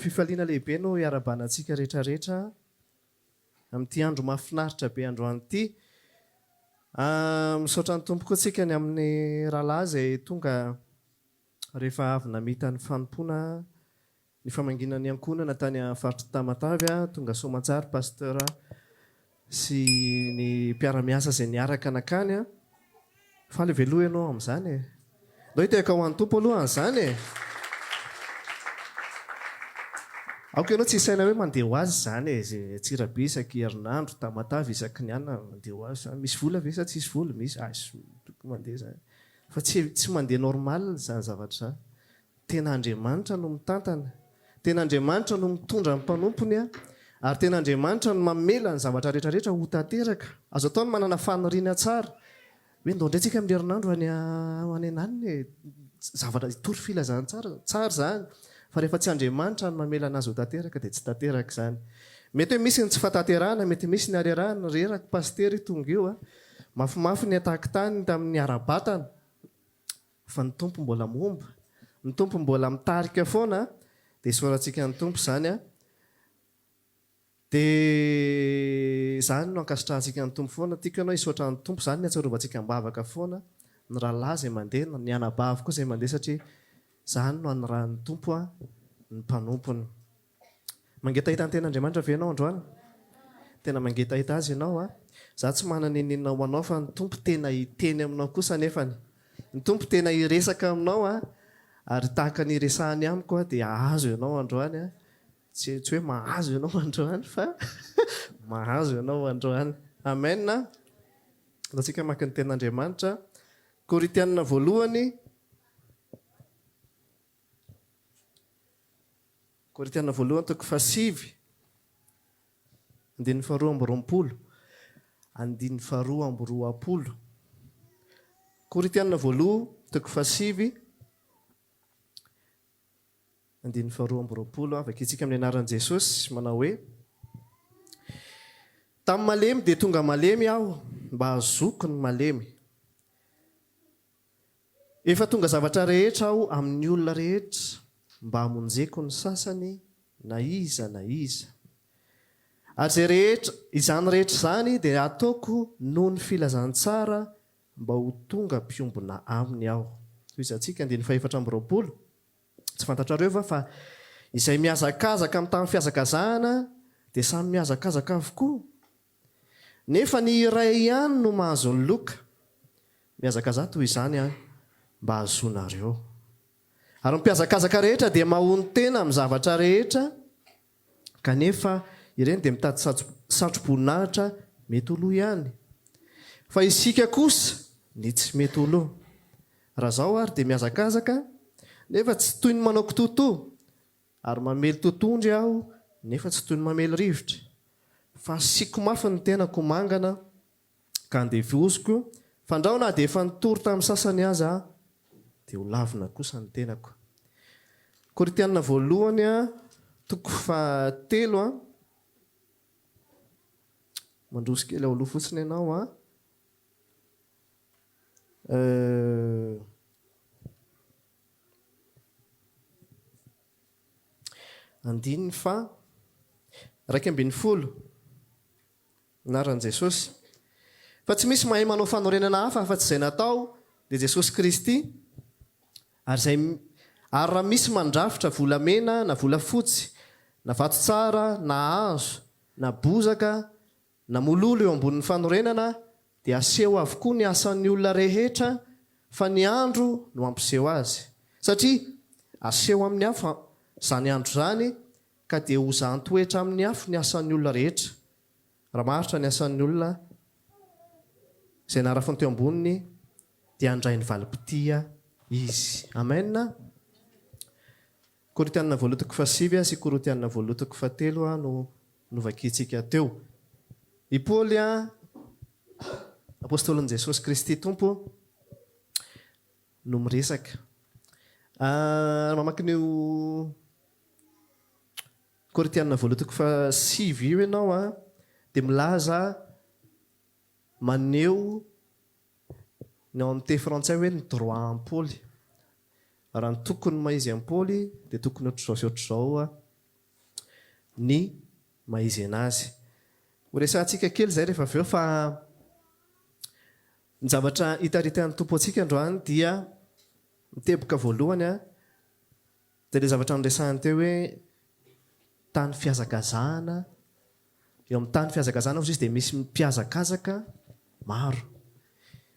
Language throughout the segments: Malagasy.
Amin'ny fifaliana lehibe no iarahabana antsika rehetra rehetra amin'ity andro mahafinaritra be androany ity. Misaotra ny Tompo koa tsika ny amin'ny rahalahy izay tonga rehefa avy namita ny fanompoana ny famangiana ny ankohonana tany faritr'i Tamatave. Tonga soamantsara Pasteur sy ny mpiara-miasa izay niaraka nakany. Faly ve aloha ianao amin'izany e? Ndao hitehaka ho an'ny Tompo aloha an'izany e! Aoka ianao tsy hisaina hoe mandeha ho azy izany e, izay Antsirabe isaky herinandro, Tamatave isaky ny anona, mandeha ho azy izany. Misy vola ve sa tsisy vola? Misy, aiza, tokony mandeha izany. Fa tsy tsy mandeha normal izany zavatra izany. Tena Andriamanitra no mitantana. Tena Andriamanitra no mitondra ny mpanompony ary tena Andriamanitra no mamela ny zavatra rehetra rehetra ho tanteraka. Azo atao ny manana faniriana tsara hoe ndao indray tsika amin'ny herinandro any any ananona e, zavatra hitory filazantsara, tsara izany fa rehefa tsy Andriamanitra no mamela anazy ho tanteraka dia tsy tanteraka izany. Mety hoe misy ny tsy fahatanterahana, mety misy ny harerahana, reraka pasitera io tonga io a, mafimafy ny attaque tany tamin'ny ara-batana. Fa ny Tompo mbola momba, ny Tompo mbola mitarika foana, dia isaorantsika ny Tompo izany an. Dia izany no ankasitrahantsika ny Tompo foana. Tiako ianao hisaotra ny Tompo, izany no iantsarovantsika am-bavaka foana, ny rahalahy izay mandeha, ny anabavy koa izay mandeha satria izany no anirahan'ny Tompo ny mpanompony. Mangetaheta ny tenin'Andriamanitra ve ianao androany? Tena mangetaheta azy ianao a? Za tsy manana n'inon'inona ho anao fa ny Tompo tena hiteny aminao kosa anefany. Ny Tompo tena hiresaka aminao a, ary tahaka ny hiresahany amiko a, dia hahazo ianao androany a. Tsy tsy hoe mahazo ianao androany fa mahazo ianao androany. Amen a. Antsika hamaky ny tenin'Andriamanitra. Korintianina voalohany. Korintiana voalohany toko fahasivy, andininy faharoa amby roapolo. Andininy faharoa amby roapolo. Korintiana voaloha toko fahasivy, andininy faharoa amby roapolo. Vakintsika amin'ny anaran'i Jesosy manao hoe, Tamin'ny malemy dia tonga malemy aho mba hahazoako ny malemy. Efa tonga zavatra rehetra aho amin'ny olona rehetra mba hamonjeko ny sasany na iza na iza. Ary izay rehetra, izany rehetra izany dia ataoko noho ny filazantsara mba ho tonga mpiombona aminy aho. Tohizantsika andininy fahefatra amby roapolo. Tsy fantatrareo va fa izay mihazakazaka amin'ny tamin'ny fihazakazahana dia samy mihazakazaka avokoa? Nefa ny iray ihany no mahazo ny loka. Mihazakazaha toy izany aho mba hahazoanareo. Ary ny mpihazakazaka rehetra dia mahonon-tena amin'ny zavatra rehetra, kanefa ireny dia mitady satroboninahitra mety ho lo ihany. Fa isika kosa ny tsy mety ho lo. Raha izaho ary dia mihazakazaka, nefa tsy toy ny manao kitoatoa, Ary mamely totohondry aho, nefa tsy toy ny mamely rivotra. Fa asiako mafy ny tenako ho mangana, ka andevoziko, fandrao na dia efa nitory tamin'ny sasany aza aho, dia ho lavina kosa ny tenako. Korintiana voalohany toko fahatelo a. Mandroso kely ao aloha fotsiny ianao a. Euh. Andininy faha 11, Anaran'i Jesosy. Fa tsy misy mahay manao fanorenana hafa afa-tsy izay natao, dia Jesosy Kristy, ary izay ary raha misy mandrafitra volamena na volafotsy, na vato tsara, na hazo, na bozaka, na mololo eo ambonin'ny fanorenana dia aseho avokoa ny asan'ny olona rehetra fa ny andro no hampiseho azy. Satria aseho amin'ny afo izany andro izany ka dia hozahan-toetra amin'ny afo ny asan'ny olona rehetra. Raha maharitra ny asan'ny olona izay narafiny teo amboniny dia handray ny valim-pitia izy. Amen. Korintiana voalohany toko fahasivy sy Korintiana voalohany toko fahatelo no novakintsika teo. I Paoly, apostolin'i Jesosy Kristy Tompo, no miresaka. Raha mamaky an'io Korintiana voalohany toko fahasivy io ianao dia milaza maneho ny ao amin'ny teny frantsay hoe ny droit an'i Paoly. Raha ny tokony maha izy an'i Paoly dia tokony ohatr'izao sy ohatr'izao. ny maha-izy anazy. Horesahantsika kely izay rehefa avy eo fa ny zavatra hitaritan'ny Tompo antsika androany dia ny teboka voalohany dia ilay zavatra noresahiny teo hoe tany fihazakazahana, eo amin'ny tany fihazakazahana hozy izy dia misy mpihazakazaka maro.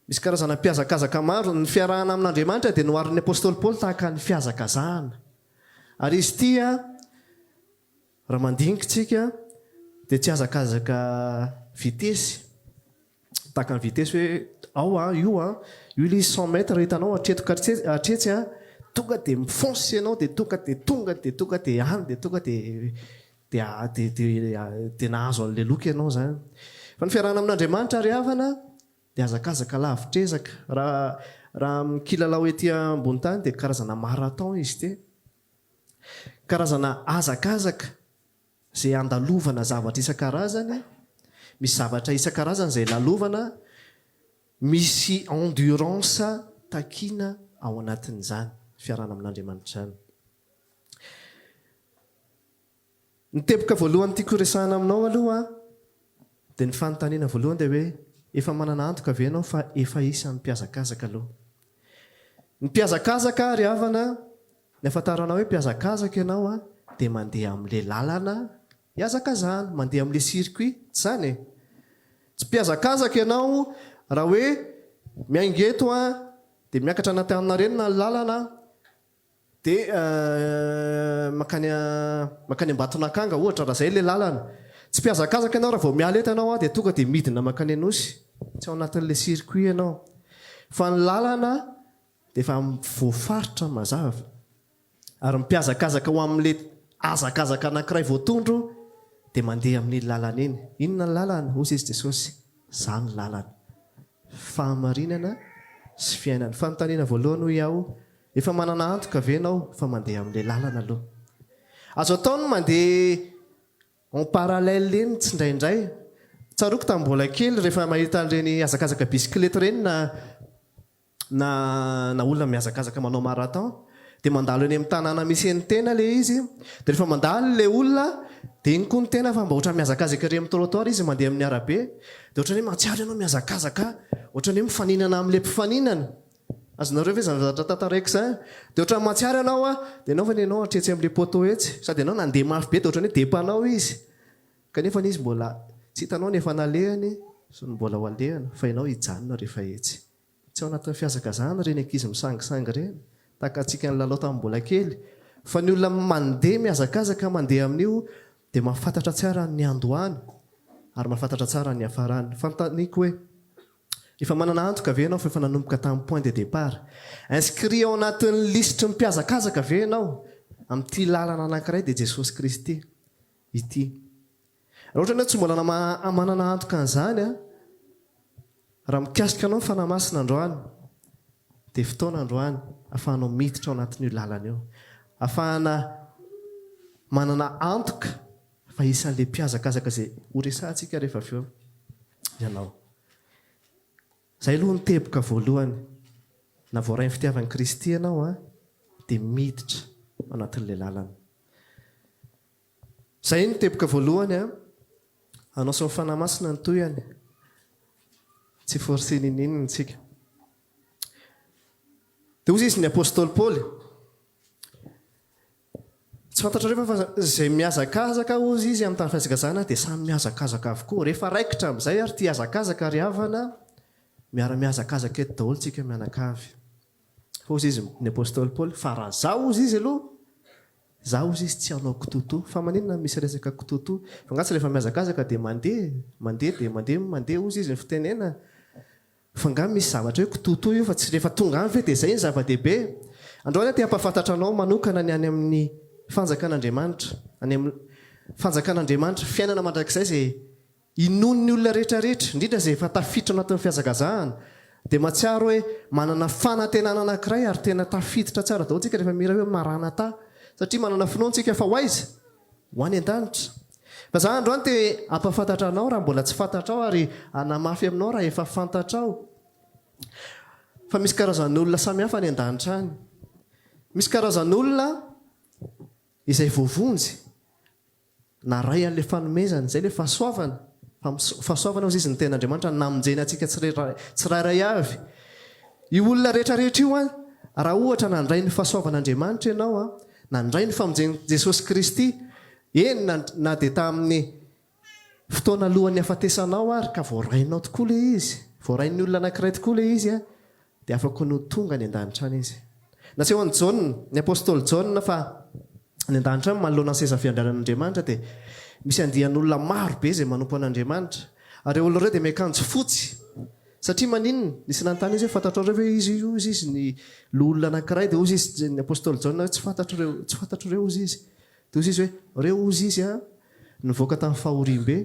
Misy karazana mpihazakazaka maro. Ny fiarahana amin'Andriamanitra dia noharin'ny apostoly Paoly tahaka ny fihazakazahana. Ary izy ity raha mandinika isika dia tsy hazakazaka vitesy, tahaka ny vitesy hoe ao an, io an, io ilay izy cent mètres hitanao hatreto ka hatretsy an, tonga dia mi-fonce ianao dia tonga dia tonga dia tonga dia any dia tonga dia dia dia dia dia nahazo an'ilay loka ianao izany. Fa ny fiarahana amin'Andriamanitra ry havana dia hazakazaka lavitr'ezaka. Raha raha amin'ny kilalao ety ambony tany dia karazana marathon izy ity. Karazana hazakazaka izay andalovana zavatra isan-karazany, misy zavatra isan-karazany izay lalovana, misy endurance takiana ao anatin'izany fiarahana amin'Andriamanitra izany. Ny teboka voalohany tiako horesahana aminao aloha dia ny fanontaniana voalohany dia hoe efa manana antoka ve ianao fa efa isan'ny mpihazakazaka aloha? Ny mpihazakazaka ry havana, ny ahafantaranao hoe mpihazakazaka ianao dia mandeha amin'ilay lalana ihazakazahana, mandeha amin'ilay circuit, tsy izany e? Tsy mpihazakazaka ianao raha hoe miainga eto dia miakatra an'Antaninarenina ny lalana Dia mankany mankany Ambatonakanga ohatra raha izay ilay lalana. Tsy mpihazakazaka ianao raha vao miala eto ianao dia tonga dia midina mankany Anosy. Tsy ao anatin'ilay circuit ianao. Fa ny lalana dia efa voafaritra mazava. Ary ny mpihazakazaka ho amin'ilay hazakazaka anankiray voatondro dia mandeha amin'iny lalana iny. Inona ny lalana? Hoy izy Jesosy, Izaho no lalana. Fahamarinana sy fiainana. Fanontaniana voalohany hoy aho, efa manana antoka ve ianao fa mandeha amin'ilay lalana aloha? Azo atao ny mandeha en parallèle eny tsindraindray. Tsaroako tamin'ny mbola kely rehefa mahita an'ireny hazakazaka bisikileta ireny na na na olona mihazakazaka manao marathon dia mandalo eny amin'ny tanàna misy ny tena ilay izy dia rehefa mandalo ilay olona dia iny koa ny tena fa mba ohatran'ny mihazakazaka ery amin'ny trottoir izy mandeha amin'ny arabe dia ohatran'ny hoe mahatsiaro ianao mihazakazaka ohatran'ny hoe mifaninana amin'ilay mpifaninana azonareo ve izany zavatra tantaraiko izany dia ohatran'ny mahatsiaro ianao a dia ianao fa ny ianao hatretsy amin'ilay poteau etsy sady ianao nandeha mafy be dia ohatran'ny hoe depanao izy kanefa izy mbola tsy hitanao ny efa nalehany sy ny mbola ho alehany fa ianao hijanona rehefa etsy Tsy ao anatin'ny fihazakazahana ireny ankizy misangisangy ireny, tahaka antsika nilalao tamin'ny mbola kely, fa ny olona mandeha mihazakazaka mandeha amin'io dia mahafantatra tsara ny niandohany ary mahafantatra tsara ny niafarany. Fanontaniako hoe, efa manana antoka ve ianao fa efa nanomboka tamin'ny point de départ? Inscrit ao anatin'ny lisitry ny mpihazakazaka ve ianao amin'ity lalana anankiray dia Jesosy Kristy ity? Raha ohatra ianao tsy mbola manana antoka an'izany an, raha mikasika anao ny Fanahy Masina androany, dia fotoana androany ahafahanao miditra ao anatin'io lalana io. Ahafahana manana antoka fa isan'ilay mpihazakazaka izay horesahantsika rehefa avy eo ianao. Izay aloha ny teboka voalohany. Na voarain'ny fitiavan'i Kristy ianao an, dia miditra ao anatin'ilay lalana. Zay ny teboka voalohany a! Anao sy ny Fanahy Masina ny tohiny. Tsy forcer ninoninona tsika. Dia hozy izy ny Apostoly Paoly, Tsy fantatrareo va fa izay mihazakazaka hozy izy amin'ny tany fihazakazahana dia samy mihazakazaka avokoa. Rehefa raikitra amin'izay ary ity hazakazaka ry havana, miara-mihazakazaka eto daholo tsika mianakavy. Fa hozy izy ny Apostoly Paoly, fa raha zaho hozy izy aloha, Za ozy izy tsy hanao kitotoa. Fa maninona no misy resaka kitotoa? Fa nga tsy rehefa mihazakazaka dia mandeha? Mandeha dia mandeha mandeha ozy izy ny fitenena. Fa nga misy zavatra hoe kitotoa io fa tsy rehefa tonga any ve dia zay ny zava-dehibe? Androany aho te hampahafantatra anao manokana ny any amin'ny fanjakan'Andriamanitra. Any amin'ny fanjakan'Andriamanitra, fiainana mandrakizay izay Inoan'ny olona rehetra rehetra, indrindra izay efa tafiditra ao anatin'ny fihazakazahana, dia mahatsiaro hoe manana fanantenana anankiray ary tena tafiditra tsara daholo tsika rehefa mihira hoe Maranatha, satria manana finoana tsika fa ho aiza? Ho any an-danitra. Fa za androany te hampahafantatra anao raha mbola tsy fantatrao ary hanamafy aminao raha efa fantatrao fa misy karazan'olona samihafa any an-danitra any. Misy karazan'olona izay voavonjy. Naray an'ilay fanomezana, izay ilay fahasoavana. Fahasoavana hozy izy ny tenin'Andriamanitra namonjena antsika tsirairay avy. Io olona rehetra rehetra io an, raha ohatra nandray ny fahasoavan'Andriamanitra ianao an, nandray ny famonjen'i Jesosy Kristy, eny na na dia tamin'ny fotoana alohan'ny hafatesanao ary ka voarainao tokoa ilay izy, voarain'ny olona anankiray tokoa ilay izy an, dia afaka ny ho tonga any an-danitra any izy. Nasehon'i Jaona, ny apostoly Jaona fa any an-danitra any manoloana ny seza fiandrianan'Andriamanitra dia misy andian'olona maro be izay manompo an'Andriamanitra. Ary ireo olona ireo dia miakanjo fotsy. Satria maninona? Nisy nanontany izy hoe fantatrareo ve izy io? Hozy izy ny loholona anankiray dia hozy izy ny apostoly Jaona hoe tsy fantatro ireo, tsy fantatro ireo hozy izy. Dia hozy izy hoe ireo hozy izy an, nivoaka tamin'ny fahoriam-be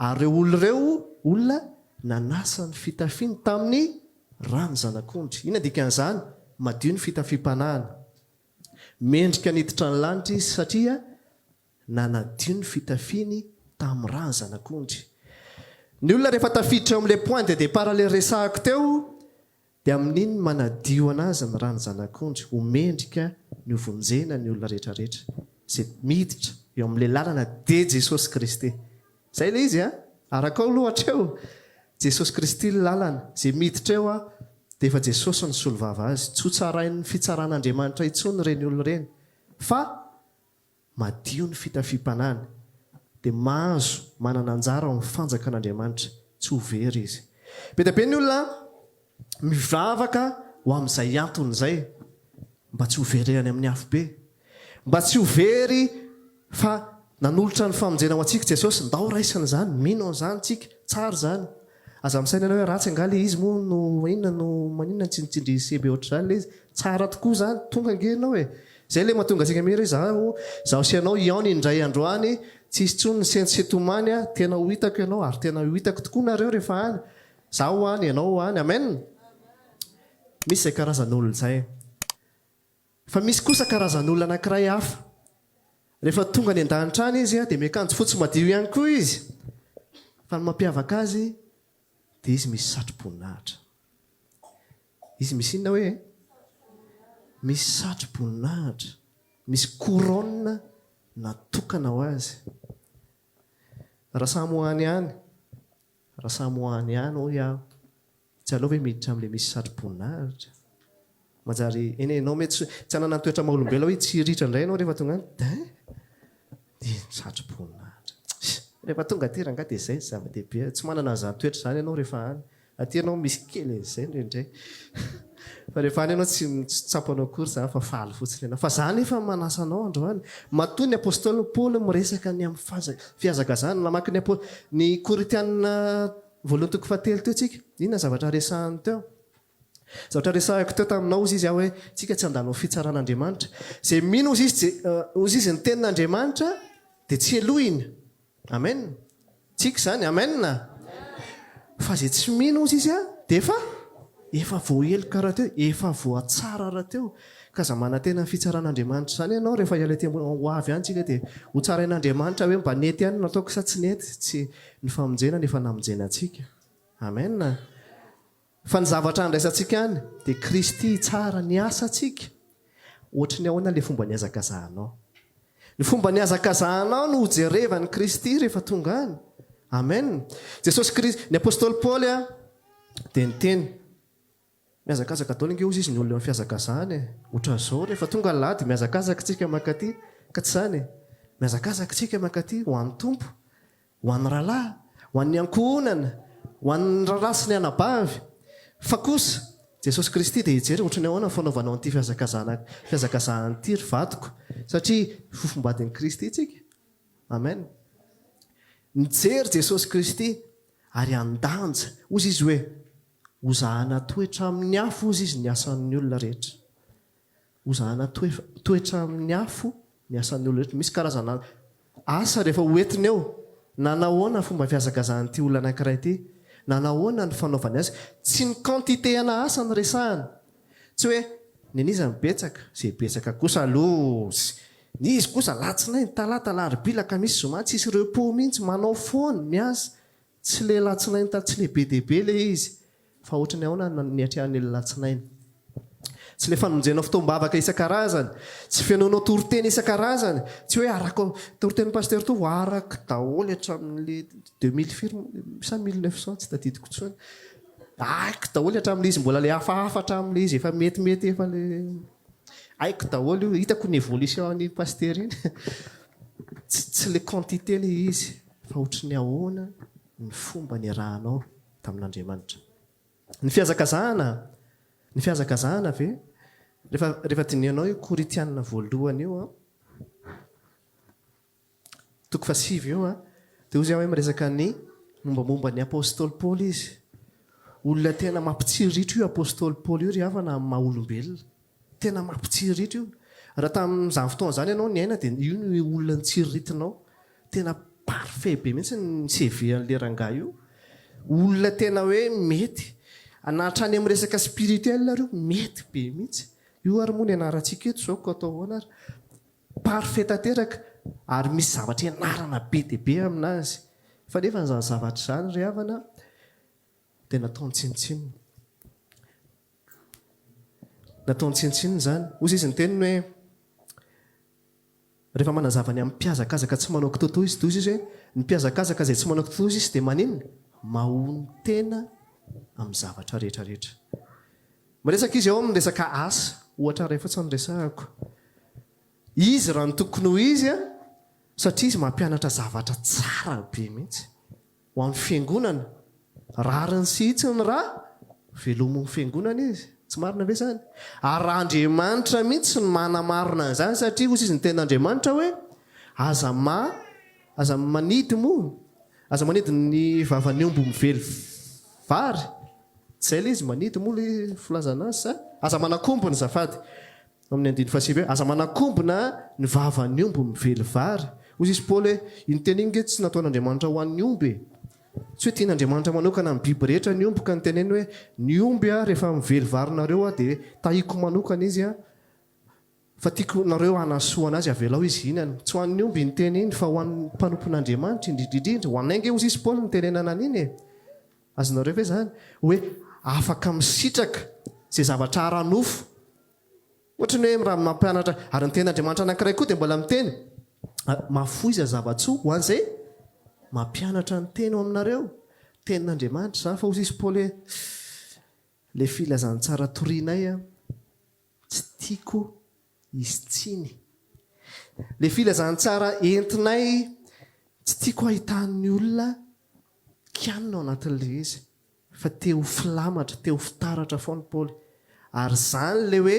Ary ireo olona ireo olona nanasa ny fitafiany tamin'ny ran'ny Zanak'ondry. Inona dikan'izany? Madio ny fitafiam-panahiny. Mendrika ny hiditra ny lanitra izy satria nanadio ny fitafiany tamin'ny ran'ny Zanak'ondry. Ny olona rehefa tafiditra eo amin'ilay point de départ ilay resahako teo dia amin'iny manadio an'azy ny ran'ny Zanak'ondry ho mendrika ny ho vonjena ny olona rehetra rehetra izay miditra eo amin'ilay lalana dia Jesosy Kristy. Izay ilay izy an! Arakao aloha hatreo! Jesosy Kristy ny lalana, izay miditra eo an dia efa Jesosy no solovava azy, tsy ho tsarain'ny fitsaran'Andriamanitra intsony ireny olona ireny fa Madio ny fitafiam-panahiny, dia mahazo manana anjara ao amin'ny fanjakan'Andriamanitra, tsy ho very izy. Be dia be ny olona mivavaka ho amin'izay antony izay, mba tsy ho very any amin'ny afobe, mba tsy ho very fa nanolotra ny famonjena ho antsika Jesosy, ndao raisina izany, mino an'izany tsika, tsara izany. Aza misaina ianao hoe ratsy angaha ilay izy moa no inona no maninona no tsindritsindrin'i CB ohatr'izany ilay izy. Tsara tokoa izany, tonga ange ianao e. Izay ilay mahatonga antsika mihira hoe izaho, izaho sy ianao hihaona indray andro any, tsy hisy intsony ny sento sy tomany a, tena ho hitako ianao ary tena ho hitako tokoa nareo rehefa any. Izaho ho any, ianao ho any. Amen! Misy izay karazan'olona izay. Fa misy kosa karazan'olona anankiray hafa. Rehefa tonga any an-danitra any izy dia miakanjo fotsy madio ihany koa izy. Fa ny mampiavaka azy dia izy misy satroboninahitra. Izy misy inona hoe? Misy satroboninahitra. Misy couronne natokana ho azy. Raha samy ho any ihany, raha samy ho any ihany hoy aho, Tsy aleo ve miditra amin'ilay misy satroboninahitra? Manjary, eny e, ianao mety tsy hanana ny toetra maha olombelona hoe hitsiriritra indray ianao rehefa tonga any, dia dia satroboninahitra. Rehefa tonga aty rangahy dia izay ny zava-dehibe, tsy manana an'izany toetra izany ianao rehefa any. Aty ianao misy kely an'izay indraindray. Fa rehefa any ianao tsy tsy tsapanao akory izany fa faly fotsiny ianao. Fa za nefa manasa anao androany. Matoa ny apostoly Paoly miresaka ny amin'ny faza- fihazakazahana, namaky ny apo- ny Korintiana Voalohany toko fahatelo teo tsika, inona ny zavatra resahiny teo? Zavatra resahiko teo taminao hozy izy aho hoe tsika tsy handalo ny fitsaran'Andriamanitra. Izay mino hozy izy hozy izy ny tenin'Andriamanitra dia tsy helohina. Amen. Tsika izany. Amen. Fa izay tsy mino hozy izy dia efa efa voaheloka rahateo, efa voatsara rahateo. Ka aza manantena ny fitsaran'Andriamanitra izany ianao rehefa hiala ety ambony, ho avy any tsika dia ho tsarain'Andriamanitra hoe mba nety ihany ny nataoko sa tsy nety. Tsy Ny famonjena no efa namonjena antsika. Amen. Fa ny zavatra andraisantsika any dia Kristy hitsara ny asantsika. Ohatry ny ahoana ilay fomba nihazakazahanao? Ny fomba nihazakazahanao no hojerevan'i Kristy rehefa tonga any. Amen. Jesosy Kristy, ny apostoly Paoly dia niteny, Mihazakazaka daholo ange ozy izy ny olona eo amin'ny fihazakazahana e! Ohatran'izao rehefa tonga alahady mihazakazaka tsika mankaty ka tsy izany e! Mihazakazaka tsika mankaty ho an'ny Tompo, ho an'ny rahalahy, ho an'ny ankohonana, ho an'ny rahalahy sy ny anabavy. Fa kosa, Jesosy Kristy dia hijery ohatran'ny ahoana ny fanaovanao an'ity fihazakazahana fihazakazahana ity ry vadiko satria fofombadin'i Kristy tsika. Amen. Mijery Jesosy Kristy ary handanja. Hozy izy hoe, Hozahana toetra amin'ny afo hozy izy ny asan'ny olona rehetra. Hozahana toetra amin'ny afo ny asan'ny olona rehetra. Misy karazana asa rehefa ho entina eo. Nanahoana ny fomba fihazakazahan'ity olona anankiray ity? Nanahoana ny fanaovany azy? Tsy ny quantité ana asa no resahana. Tsy hoe ny an'iza no betsaka, izay betsaka kosa aloha, ny izy kosa alatsinainy, talata, alarobia, alakamisy, zoma, tsisy repos mihitsy, manao foana, miasa. Tsy le latsinainy ta tsy le be dia be le izy fa ohatry ny ahoana no niatrehany le latsinainy. Tsy ilay famonjenao fotoam-bavaka isan-karazany, tsy fenoinao toriteny isan-karazany, tsy hoe arako toritenin'i Pasteur Tovo arako daholo hatramin'ilay deux mille firy sa 1900 tsy tadidiko intsony. Haiko daholo hatramin'ilay izy mbola ilay hafahafa hatramin'ilay izy efa metimety efa ilay haiko daholo io, hitako ny évolution an'i Pasteur iny. Tsy tsy ilay quantité ilay izy fa ohatry ny ahoana ny fomba niarahanao tamin'Andriamanitra. Ny fihazakazahana, ny fihazakazahana ve? Rehefa rehefa dinihanao io Korintiana voalohany io an, toko fahasivy io an, dia hoy izy hoe miresaka ny mombamomba ny apostoly Paoly izy. Olona tena mampitsiriritra io apostoly Paoly io ry havana amin'ny maha olombelona. Tena mampitsiriritra io. Raha tamin'izany fotoana izany ianao niaina dia io no olona nitsiriritinao. Tena parfait be mihitsy ny CV an'ilay rangahy io. Olona tena hoe mety. Na hatrany amin'ny resaka spirituel ary io mety be mihitsy. Io ary moa ny anarantsika eto izao ko atao ahoana ary. Parfait tanteraka ary misy zavatra ianarana be dia be aminazy. Fa nefa izany zavatra izany ry havana dia nataony tsinontsinona. Nataony tsinontsinona izany. Hoy izy niteny hoe, rehefa manazava ny amin'ny mpihazakazaka tsy manao kitoatoa izy, dia hoy izy hoe, ny mpihazakazaka izay tsy manao kitoatoa izy dia maninona? Mahonon-tena amin'ny zavatra rehetra rehetra. Miresaka izy eo amin'ny resaka asa, ohatra iray fotsiny no resahako. Izy raha ny tokony ho izy, satria izy mampianatra zavatra tsara be mihitsy. Ho an'ny fiangonana. Rariny sy hitsiny raha velomin'ny fiangonana izy. Tsy marina ve izany? Ary raha Andriamanitra mihitsy no manamarina an'izany satria hozy izy ny tenin'Andriamanitra hoe aza ma aza manidy moa aza manidy ny vavan'ny omby mively vary. Tsy izay ilay izy manidy moa ilay filazana azy sa? Aza manakombona azafady. Amin'ny andininy fahasivy hoe, Aza manakombona ny vavan'ny omby mively vary. Hoy izy Paoly hoe, Iny teny iny nge tsy nataon'Andriamanitra ho an'ny omby e! Tsy hoe tian'Andriamanitra manokana ny biby rehetra ny omby ka niteneny hoe, Ny omby a, rehefa mively vary nareo aho dia tahiko manokana izy a, fa tiako nareo hanasoa anazy, avelao izy hihinana. Tsy ho an'ny omby iny teny iny fa ho an'ny mpanompon'Andriamanitra indrindra indrindra. Ho anay nge hozy izy Paoly nitenenana an'iny e! Azonareo ve izany? Hoe afaka misitraka izay zavatra ara-nofo. Ohatry ny hoe raha mampianatra, ary ny tenin'Andriamanitra anankiray koa dia mbola miteny, Mahafoiza zava-tsoa ho an'izay mampianatra ny teny ao aminareo. Tenin'Andriamanitra izany, fa hoy izy Paoly hoe, Ilay filazantsara torianay an, tsy tiako hisy tsiny. Ilay filazantsara entinay tsy tiako hahitan'ny olona kianina ao anatin'ilay izy. Fa te ho filamatra, te ho fitaratra foana Paoly. Ary izany ilay hoe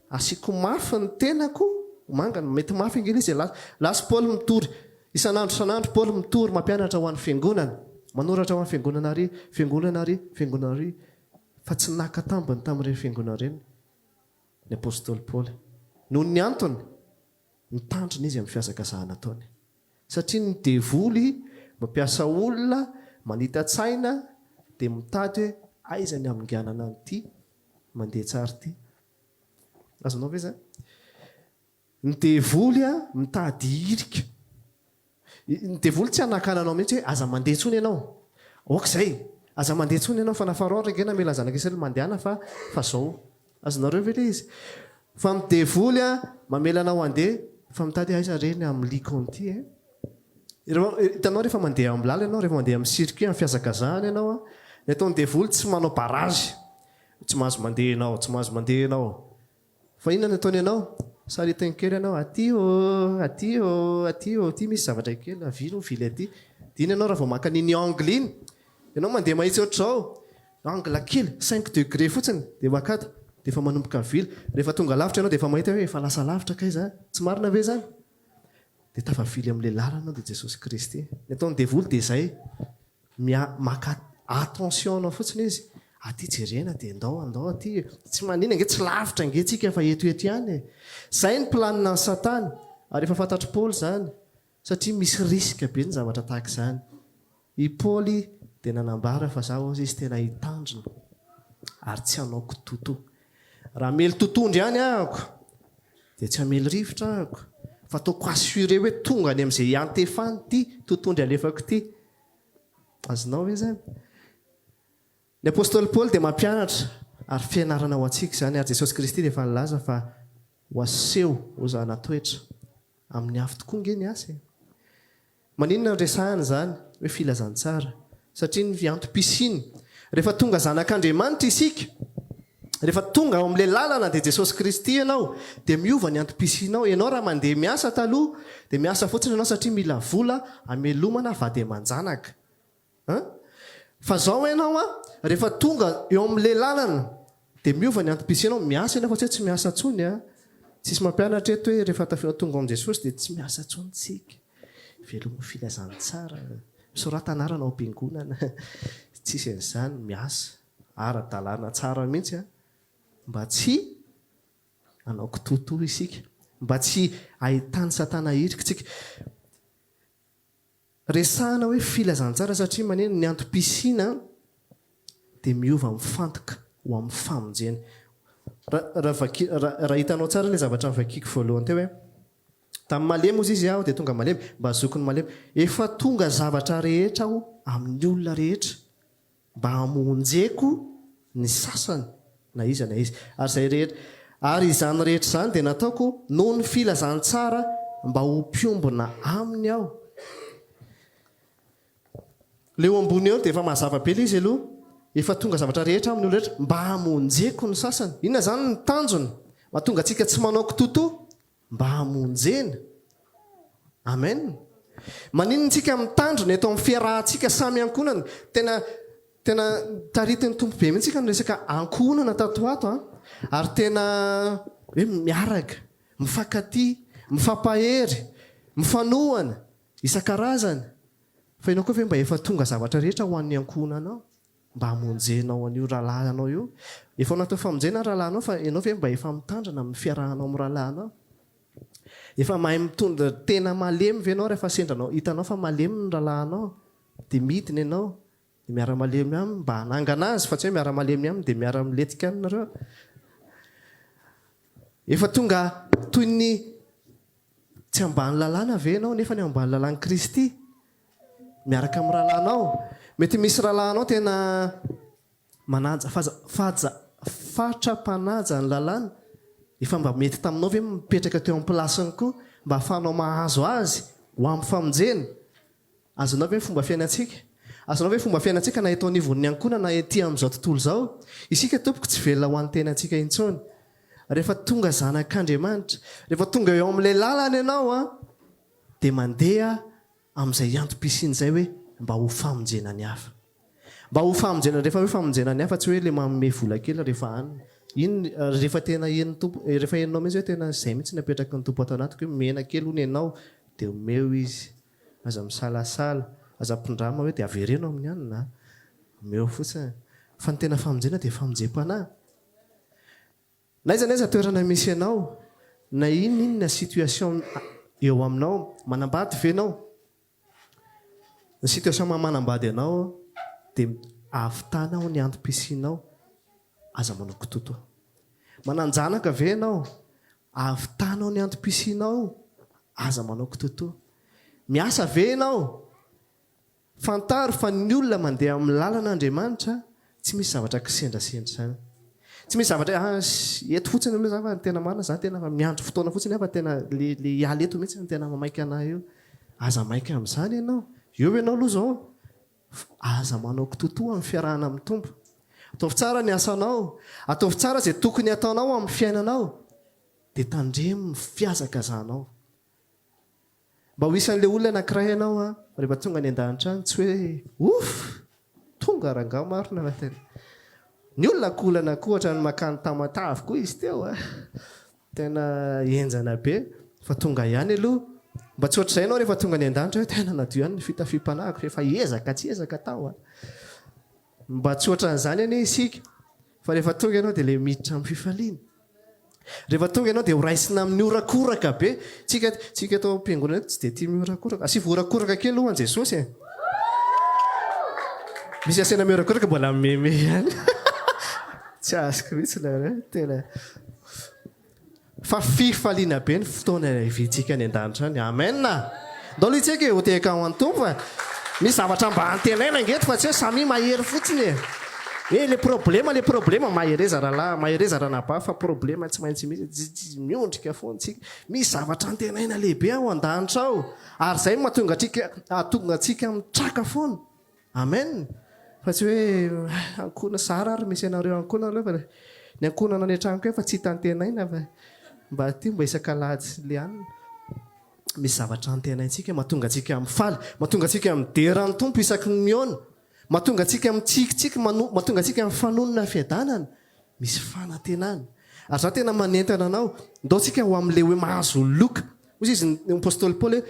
asiako mafy ny tenako, mangana, mety mafy ange ilay izy e, lasa Paoly mitory, isan'andro isan'andro Paoly mitory, mampianatra ho an'ny fiangonana, manoratra ho an'ny fiangonana ary, fiangonana ary, fiangonana ary, fa tsy naka tambiny tamin'ireny fiangonana ireny ny apostoly Paoly. Noho ny antony, mitandrina izy amin'ny fihazakazahana ataony. Satria ny devoly mampiasa olona manita-tsaina dia mitady hoe aiza ny haminganana an'ity mandeha tsara ity. Azonao ve izany? Ny devoly mitady hirika. Ny devoly tsy hanakana anao mihitsy hoe aza mandeha intsony ianao. Ok izay. Aza mandeha intsony ianao fa na Pharaon ry ange namela ny zanak'Israely mandehana fa fa zao. Azonareo ve ilay izy? Fa ny devoly mamela anao handeha fa mitady aiza re ny hamiliako an'ity e? Hitanao rehefa mandeha amin'ny lalana ianao, rehefa mandeha amin'ny circuit, amin'ny fihazakazahana ianao, ny ataon'ny devoly tsy manao barrage. Tsy mahazo mandeha ianao, tsy mahazo mandeha ianao. Fa inona no ataony anao? Saritiny kely ianao, aty ô, aty ô, aty ô, aty misy zavatra kely, avia aloha mivily aty. Dia iny ianao raha vao maka an'iny angle iny, ianao mandeha mahitsy ohatr'izao, angle kely, cinq degré fotsiny, dia makato, dia efa manomboka mivily. Rehefa tonga lavitra ianao dia efa mahita hoe efa lasa lavitra kay za. Tsy marina ve izany? Dia tafavily amin'ilay lalana ianao dia Jesosy Kristy. Ny ataon'ny devoly dia izay. Mia maka attention anao fotsiny izy, aty jerena dia ndao andao aty e, tsy manina ange tsy lavitra ange tsika fa eto eto ihany e. Zay ny planina an'i satana ary efa fantatr'i Paoly izany satria misy risque be ny zavatra tahaka izany. I Paoly dia nanambara fa za hozy izy tena hitandrina ary tsy hanao kitotoa. Raha hamely totohondry ihany ahako dia tsy hamely rivotra ahako fa ataoko assuré hoe tonga any amin'izay hiantefany ity totohondry alefako ity. Azonao ve izany? Ny apostoly Paoly dia mampianatra. Ary fianarana ho antsika izany, ary Jesosy Kristy dia efa nilaza fa ho aseho ho zana-toetra amin'ny afo tokoa nge ny asa e! Maninona no resahana izany hoe filazantsara? Satria ny antom-pisiany, rehefa tonga zanak'Andriamanitra isika, rehefa tonga ao amin'ilay lalana dia Jesosy Kristy ianao, dia miova ny antom-pisianao. Ianao raha mandeha miasa taloha, dia miasa fotsiny ianao satria mila vola hamelomana vady aman-janaka. An? Fa zao ianao an, rehefa tonga eo amin'ilay lalana dia miova ny antom-pisianao, miasa ianao fa tsy hoe tsy miasa intsony an. Tsisy mampianatra eto hoe rehefa tafio tonga ao amin'i Jesosy dia tsy miasa intsony tsika. Velomy filazantsara, misorata anarana ao am-piangonana, tsisy an'izany, miasa ara-dalàna tsara mihitsy an, mba tsy hanao kitoatoa isika, mba tsy ahitan'i Satana hirika tsika. Resahana hoe filazantsara satria maneno ny antom-pisiana dia miova mifantoka ho amin'ny famonjena. Raha vaki, raha hitanao tsara ilay zavatra novakiako voalohany teo hoe tamin'ny malemy hozy izy aho dia tonga malemy, mba hazoako ny malemy. Efa tonga zavatra rehetra aho amin'ny olona rehetra. Mba hamonjeko ny sasany na iza na iza. Ary izay rehetra, ary izany rehetra izany dia nataoko noho ny filazantsara mba ho mpiombona aminy aho. Ilay eo ambony eo dia efa mazava be ilay izy aloha. Efa tonga zavatra rehetra amin'ny olona rehetra mba hamonjeko ny sasany. Inona izany ny tanjona mahatonga antsika tsy manao kitoatoa? Mba hamonjena. Amen. Maninona tsika mitandrina eto amin'ny fiarahantsika samy ankohonana? Tena tena taritin'ny Tompo be mihitsy tsika ny resaka ankohonana tato ho ato an. Ary tena hoe miaraka, mifankatia, mifampahery, mifanohana, isan-karazany. Fa ianao koa ve mba efa tonga zavatra rehetra ho an'ny ankohonanao? Mba hamonjenao an'io rahalahinao io. Efa ao anatin'ny famonjena ny rahalahinao fa ianao ve mba efa mitandrina amin'ny fiarahanao amin'ny rahalahinao? Efa mahay mitondra tena malemy ve ianao rehefa sendra anao, hitanao fa malemy ny rahalahinao dia midina ianao dia miara-malemy aminy mba hanangana azy fa tsy hoe miara-malemy aminy dia miara-milentika any nareo. Efa tonga toy ny tsy ambany lalàna ve ianao nefa ny ambany lalàn'i Kristy? Miaraka amin'ny rahalahinao. Mety misy rahalahinao tena manaja faja faja fatra-panaja ny lalàna. Efa mba mety taminao ve mipetraka teo amin'ny place-ny koa mba ahafahanao mahazo azy ho amin'ny famonjena? Azonao ve ny fomba fiainantsika? Azonao ve ny fomba fiainantsika na eto anivon'ny ankohonana na ety amin'izao tontolo izao? Isika tompoko tsy velona ho an'ny tenantsika intsony. Rehefa tonga zanak'Andriamanitra, rehefa tonga eo amin'ilay lalana ianao an, dia mandeha amin'izay antom-pisiany izay hoe mba ho famonjena ny hafa. Mba ho famonjena, rehefa hoe famonjena ny hafa tsy hoe ilay manome vola kely rehefa any. Iny rehefa tena henon'ny Tompo, rehefa henonao mihitsy hoe tena izay mihitsy no apetraky ny Tompo ato anatiko hoe omena kely hono ianao dia omeo izy. Aza misalasala, aza ampindrama hoe dia avereno amin'ny anona a! Omeo fotsiny. Fa ny tena famonjena dia famonjem-panahy. Na aiza na aiza toerana misy anao, na inona inona situation eo aminao, manambady ve ianao? Ny situation maha manambady anao dia ahavitanao ny antom-pisianao, aza manao kitoatoa. Manan-janaka ve ianao? Ahavitanao ny antom-pisianao, aza manao kitoatoa. Miasa ve ianao? Fantaro fa ny olona mandeha amin'ny lalan'Andriamanitra tsy misy zavatra kisendrasendra izany. Tsy misy zavatra hoe ah eto fotsiny aloha za fa ny tena marina za tena miandry fotoana fotsiny aho fa tena le le hiala eto mihitsy no tena mamaika anah io. Aza maika amin'izany ianao. Eo ianao aloha izao. Aza manao kitoatoa amin'ny fiarahana amin'ny Tompo. Ataovy tsara ny asanao. Ataovy tsara izay tokony hataonao amin'ny fiainanao. Dia tandremo ny fihazakazahanao. Mba ho isan'ilay olona anankiray ianao an, rehefa tonga any an-danitra any, tsy hoe ouf! Tonga rangahy marina fa tena. Ny olona akolana koa ohatran'ny makany Tamatave koa izy teo an! Tena henjana be, fa tonga ihany aloha. Mba tsy ohatr'izay ianao rehefa tonga any an-danitra hoe tena nadio ihany ny fitafiam-panahiko fa efa ezaka tsy ezaka tao an! Mba tsy ohatran'izany anie isika fa rehefa tonga ianao dia ilay miditra amin'ny fifaliana. Rehefa tonga ianao dia ho raisina amin'ny horakoraka be. Tsika tsika eto am-piangonana eto tsy dia tia mihorakoraka. Asivo horakoraka kely aloha an'i Jesosy e. Misy asiana mihorakoraka mbola mimeme ihany. Tsy azoko mihitsy nareo tena. Fa fifaliana be ny fotoana hiaviantsika any an-danitra any. Amen! Ndao aloha itsika e, ho tehaka ho an'ny Tompo e. Misy zavatra mba antenaina ange eto fa tsy hoe samia mahery fotsiny e. Eh le problema le problema, mahereza rahalahy, mahereza ranabavy fa problema tsy maintsy misy, tsy miondrika foana tsika. Misy zavatra antenaina lehibe ao an-danitra ao ary izay no mahatonga antsika hahatonga antsika mitraka foana. Amen! Fa tsy hoe ankohonana, zara ary misy anareo ankohonana aloha fa ny ankohonana any an-trano koa efa tsy hita antenaina fa mba aty mba isak'alahady sy le anona. Misy zavatra antenaintsika mahatonga antsika mifaly, mahatonga antsika midera ny Tompo isaky ny mihaona, mahatonga antsika mitsikitsiky, mahatonga antsika mifanonona fiadanana. Misy fanantenana. Ary za tena manentana anao, ndao tsika ho amin'ilay hoe mahazo loka. Hoy izy ny apostoly Paoly hoe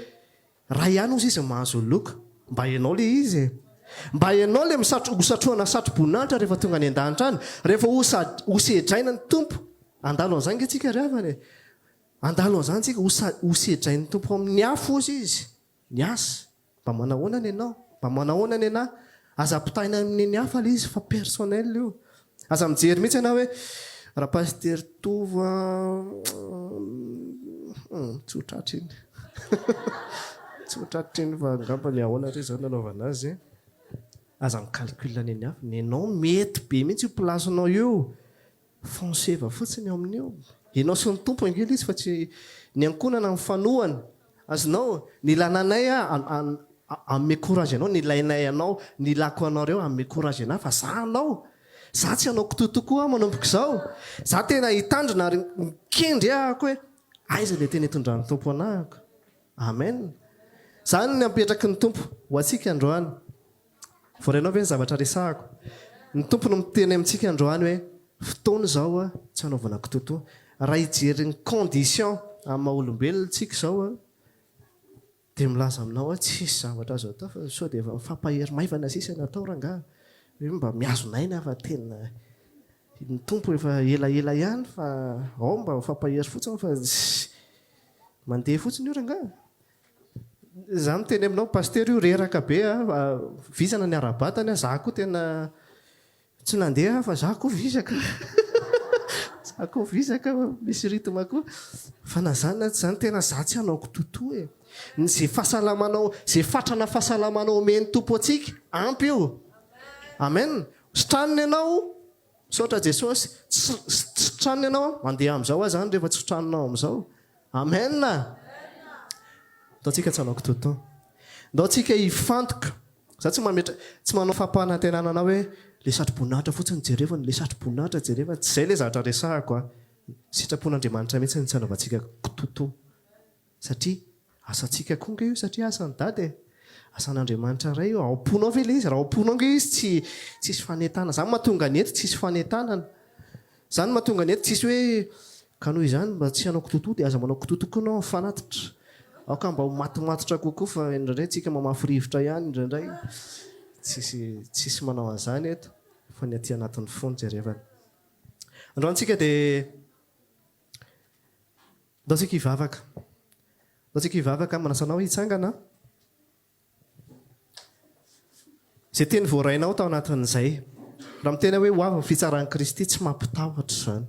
Ray ihany ozy izy mahazo loka. Mba ianao le izy e. Mba ianao le misatro hosatrohana satro-boninahitra rehefa tonga any an-danitra any. Rehefa hosedraina ny Tompo. Handalo an'izany nge tsika ry havana e. Handalo an'izany tsika, hosedrain'ny Tompo amin'ny afo ozy izy. Ny asa. Mba manahoana ny anao? Mba manahoana ny anah? Aza ampitahaina amin'ny ny hafa le izy fa personnel io. Aza mijery mihitsy ianao hoe raha Pasitera Tovo an, tsy ho tratra iny. Tsy ho tratra iny fa angamba ny ahoana re izao no anaovana azy. Aza mi-calcul ny an'ny hafa. Ny anao mety be mihitsy io place-nao io. Fonceva fotsiny eo amin'io. Ianao sy ny Tompo ange ilay izy fa tsy ny ankohonana mifanohana. Azonao? Ny ilana anay hanome courage anao, ny ilainay anao, ny ilako anareo hanome courage anah fa za hanao. Za tsy hanao kitoatoa koa aho manomboka izao. Za tena hitandrina ary mikendry ahako hoe aiza ilay tena itondran'ny Tompo anahako. Amen. Zany ny ampetraky ny Tompo ho antsika androany. Voarainao ve ny zavatra resahako? Ny Tompo no miteny amintsika androany hoe fotoana izao tsy hanaovana kitoatoa. Raha hijery ny condition amin'ny maha olombelona tsika izao dia milaza aminao aho tsisy zavatra azo atao fa sao dia efa mifampahery maivana sisa no atao rangaha. Hoe mba mihazona aina fa tena ny Tompo efa elaela ihany fa ao mba mifampahery fotsiny fa mandeha fotsiny io rangaha. Za miteny aminao Pasitera io reraka be a, vizana ny ara-batany a, za koa tena tsy nandeha aho fa za koa vizaka, za koa vizaka misy rythme koa, fa na zany na tsy zany tena za tsy hanao kitotoa e, ny ze fahasalamanao, ze fatrana fahasalamana omen'ny Tompo antsika ampy io, amen, sitranina ianao, misaotra Jesosy, tsy sitranina ianao, mandeha amin'izao aho zany rehefa tsy sitraninao amin'izao, Amen! Ndao tsika tsy hanao kitoatoa. Ndao tsika hifantoka. Za tsy mametra, tsy manao fampanantenana anao hoe le satroboninahitra fotsiny jerevana, le satroboninahitra jerevana. Tsy zay le zavatra resahako a. Sitrapon'Andriamanitra mihitsy ny tsy hanaovantsika kitoatoa. Satria asantsika koa nge io satria asan'i Dada e. Asan'Andriamanitra Ray io. Ao am-ponao ve le izy? Raha ao am-ponao nge izy tsy tsisy fanentanana. Zany mahatonga ny eto tsisy fanentanana. Zany mahatonga ny eto tsisy hoe ka noho izany mba tsy hanao kitoatoa dia aza manao kitoatoa koa ianao amin'ny fanatitra. Aoka mba ho matomatotra kokoa fa indraindray tsika mamafy rivotra ihany indraindray. Tsisy tsisy manao an'izany eto fa ny aty anatin'ny fo no jerevana. Androany tsika dia ndao tsika hivavaka. Ndao tsika hivavaka, manasa anao hitsangana. Izay teny voarainao tao anatin'izay. Raha miteny aho hoe ho avy ny fitsaran'i Kristy, tsy mampitahotra izany.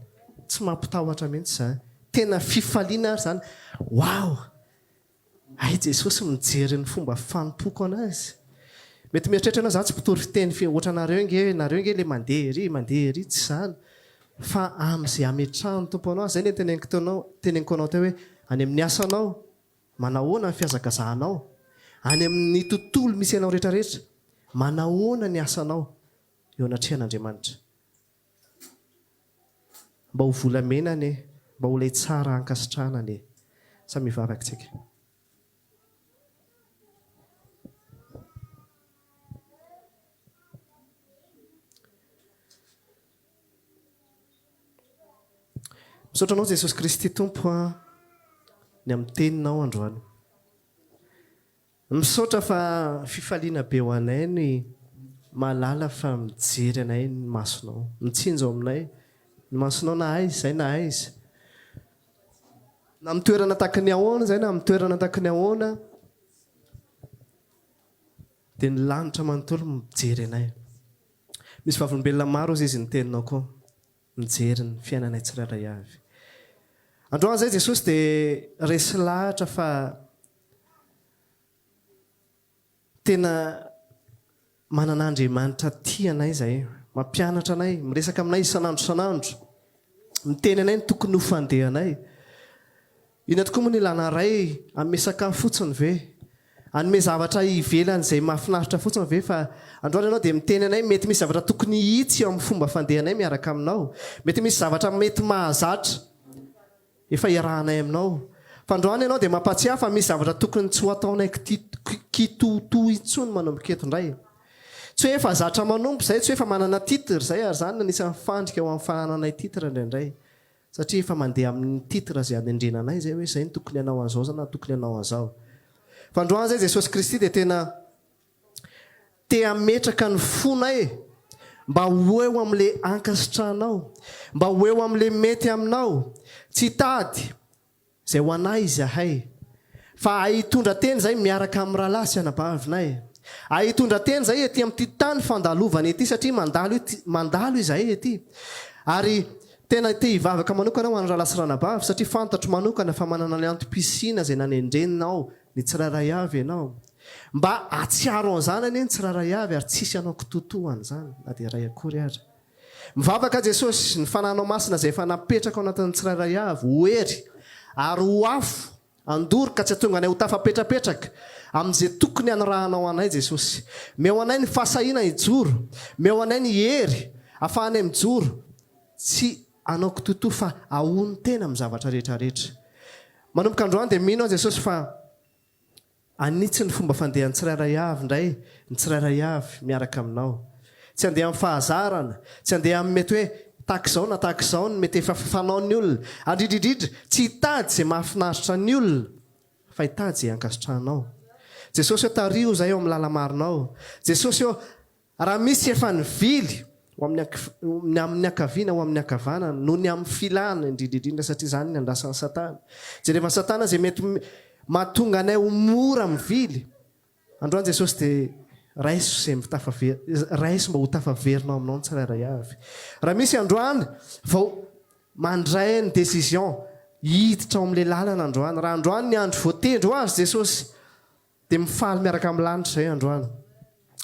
Tsy mampitahotra mihitsy izany. Tena fifaliana ary izany. Waouh! Hay Jesosy mijery ny fomba fanompoako an'Azy. Mety mieritreritra ianao, za tsy mpitory fiteny fe ohatranareo nge, nareo nge le mandeha ery, mandeha ery, tsy izany. Fa amin'izay ametrahan'ny Tompo anao, izay no teneniko teo anao, teneniko anao teo hoe, any amin'ny asanao, Manahoana ny fihazakazahanao? Any amin'ny tontolo misy anao rehetrarehetra, manahoana ny asanao eo anatrehan'Andriamanitra? Mba ho volamena anie, mba ho ilay tsara ankasitrahana anie. Samy hivavaka isika. Misaotra Anao Jesosy Kristy Tompo a, ny amin'ny teninao androany. Misaotra fa fifaliana be ho anay ny mahalala fa mijery anay ny masonao. Mitsinjo aminay ny masonao na aiza izay na aiza. Na amin'ny toerana taky ny ahoana izay na amin'ny toerana taky ny ahoana dia ny lanitra manontolo mijery anay. Misy vavolombelona maro hozy izy ny teninao koa mijery ny fiainanay tsirairay avy. Androany izay Jesosy dia resy lahatra fa tena manana Andriamanitra tia anay izahay. Mampianatra anay, miresaka aminay isan'andro isan'andro. Miteny anay ny tokony ho fandehanay. Inona tokoa moa no ilana Ray hanome sakafo fotsiny ve? Hanome zavatra ivelan'izay mahafinaritra fotsiny ve? Fa androany ianao dia miteny anay mety misy zavatra tokony hihitsy eo amin'ny fomba fandehanay miaraka aminao. Mety misy zavatra mety mahazatra efa iarahanay aminao. Fa androany ianao dia mampahatsiahy fa misy zavatra tokony tsy ho ataonay kitotoa intsony manomboka eto indray. Tsy hoe efa zatra manompo izay, tsy hoe efa manana titre izay ary izany no anisan'ny fandrika ho amin'ny fanananay titre indraindray. Satria efa mandeha amin'ny titre izay anendrena anay izay hoe izay no tokony hanao an'izao za na tokony hanao an'izao. Fa androany izay Jesosy Kristy dia tena te hametraka ny fonay mba ho eo amin'ilay ankasitrahanao, mba ho eo amin'ilay mety aminao. Tsy hitady Izay ho anay izahay. Fa ahy hitondra teny izay miaraka amin'ny rahalahy sy anabavinay. Ahy hitondra teny izay ety amin'ity tany fandalovana ity satria mandalo ity, mandalo izahay ety. Ary tena te hivavaka manokana aho ho an'ny rahalahy sy ranabavy satria fantatro manokana fa manana ny antom-pisiana izay nanendrenao ny tsirairay avy ianao. Mba hahatsiaro an'izany anie ny tsirairay avy ary tsy hisy hanao kitoatoa an'izany na dia iray akory ary. Mivavaka Jesosy, ny Fanahinao Masina izay efa napetraka ao anatin'ny tsirairay avy, ho hery ary ho afo handoro ka tsy hahatonga anay ho tafapetrapetraka amin'izay tokony hanirahanao anay Jesosy. Meo anay ny fahasahiana hijoro, meo anay ny hery afahanay mijoro, tsy hanao kitoatoa fa hahonon-tena amin'ny zavatra rehetra rehetra. Manomboka androany dia mino aho Jesosy fa Hanitsy ny fomba fandehan'ny tsirairay avy indray ny tsirairay avy miaraka aminao. Tsy handeha amin'ny fahazarana, tsy handeha amin'ny mety hoe tahaka izao na tahaka izao ny mety efa fanaon'ny olona, ary indrindra indrindra tsy hitady izay mahafinaritra ny olona fa hitady izay ankasitrahanao. Jesosy ô tariho izahay ao amin'ny lala-marinao. Jesosy ô Raha misy efa nivily ho amin'ny ny amin'ny ankavia na ho amin'ny ankavanana, noho ny amin'ny filana, indrindra indrindra satria izany ny andrasan'i Satana. Jerevan'i Satana izay mety mahatonga anay ho mora mivily. Androany Jesosy dia raiso izay mitafaver, raiso mba ho tafaverina ao aminao ny tsirairay avy. Raha misy androany vao mandray ny décision hiditra ao amin'ilay lalana androany, raha androany ny andro voatendry ho azy Jesosy, Dia mifaly miaraka amin'ny lanitra izay androany.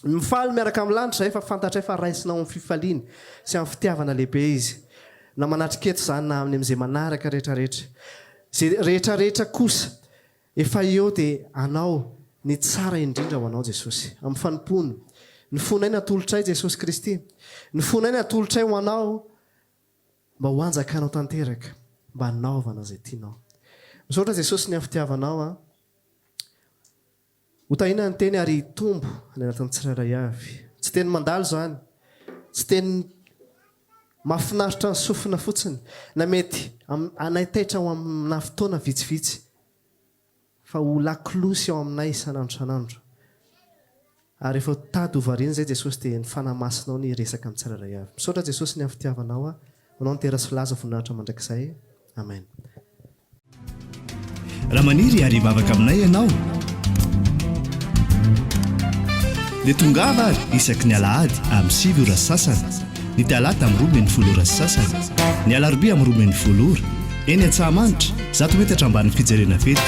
Mifaly miaraka amin'ny lanitra izay fa fantatray fa raisinao amin'ny fifaliana sy amin'ny fitiavana lehibe Izy. Na manatrika eto izany na amin'ny amin'izay manaraka rehetra rehetra. Izay rehetra rehetra kosa efa eo dia anao ny tsara indrindra ho anao Jesosy. Amin'ny fanompoana. Ny fonay natolotray Jesosy Kristy. Ny fonay natolotray ho anao mba ho anjakanao tanteraka mba hanaovana izay tianao. Misaotra Jesosy ny amin'ny fitiavanao an. Ho tahiana ny teny ary hitombo any anatin'ny tsirairay avy. Tsy teny mandalo izany. Tsy teny mahafinaritra ny sofina fotsiny, na mety hanaitaitra ho amina fotoana vitsivitsy, fa ho lakolosy ao aminay isan'andro isan'andro. Ary rehefa tady ho variana izay Jesosy dia ny Fanahy Masinao no hiresaka amin'ny tsirairay avy. Misaotra Jesosy ny amin'ny fitiavanao ahy. Ho Anao ny dera sy laza voninahitra mandrakizay. Amen. Raha maniry ary hivavaka aminay ianao dia tongava ary isaky ny alahady amin'ny 9 ora sy sasany, ny talata amin'ny 12 ora sy sasany, ny alarobia amin'ny 12 ora, eny Antsahamanitra, zato metatra ambanin'ny fijerena fety.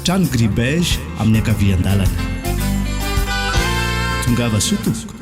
Trano gris beige amin'ny ankavian-dalana. Tongava soa tompoko.